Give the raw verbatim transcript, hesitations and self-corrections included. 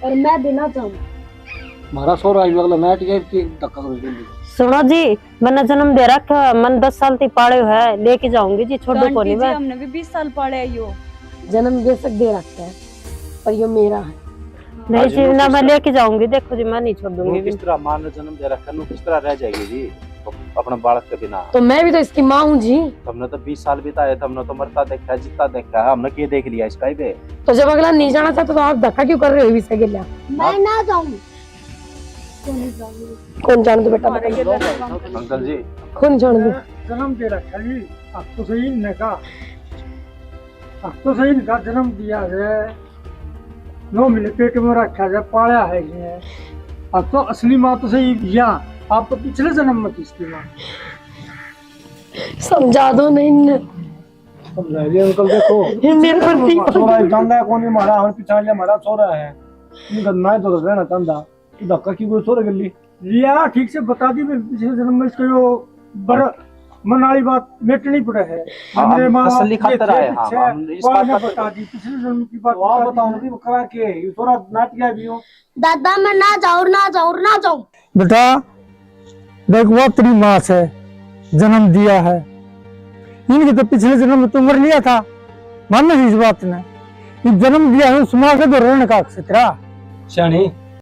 और मैं भी ना जाऊँ। म्हारा सोरा आई अगला नाट गया कि धक्का कर देंगे। सुनो जी, मैंने जन्म दे रखा है, मन दस साल ती पाले है, लेके जाऊंगी जी, छोड़ो आंटी कोनी जी, मैं। हमने भी बीस साल पाले आयो। जन्म बेशक दे रखा है, पर यो मेरा है। नहीं आज जी, नू ना किस मैं तरह- लेके जाऊंगी, देखो जी, मैं नहीं छोड़ूंगी नू भी। किस तरह माँ ने जन्म दे रखा, नू किस तरह रह जाएगी जी अपने बालक के बिना? तो मैं भी तो इसकी माँ हूँ जी। हमने तो बीस साल बिताए, हमने तो मरता देखा है, जीता देखा है, हमने के देख लिया इसका ही बे? तो जब अगला नहीं जाना चाहता तो आप धक्का क्यों कर रहे हो इससे गेल्या? मैं ना जाऊँ। कौन जान दो बेटा, अंकल जी, कौन जान दो? जन्म दे रखा जी, अब तो सही इनने का, अब तो सही इनका जन्म दिया है, नौ महीने पेट में रखा है, पाला है ये। अब तो असली माँ तो सही भैया, आप तो पिछले जन्म में थी इसकी माँ। समझा दो नहीं इनने। समझा दिया अंकल, देखो ये मेरे पर नहीं छोरा एक जांदा है, कौन हमारा, हम पिछाड़ लिया, हमारा छोरा है, इनका ना तो रहना चाहता, तू धक्का की कोई छोरा कर ली। लिया ठीक से बता दी, मैं पिछले जन्म में इसको यो बर मन वाली बात मेटनी पड़े है। हाँ, मेरे हम माँ बाप तसल्ली खातर ये आए, थे, हाँ, पीछे हम इस वो बात हमें का बता दी, पिछले जन्म की बात तो आप बता बताओ दी। भी करा के ये छोरा नाट गया भी हो। दादा मैं ना जाऊँ, ना जाऊँ, ना जाऊँ। बेटा, देख, वो तेरी माँ से जन्म दिया है, इनके तो पिछले जन्म में तू मर लिया था, मानो इस बात ने। ये जन्म दिया है, उस माँ के तो रहने का हक से तेरा। स्याणी,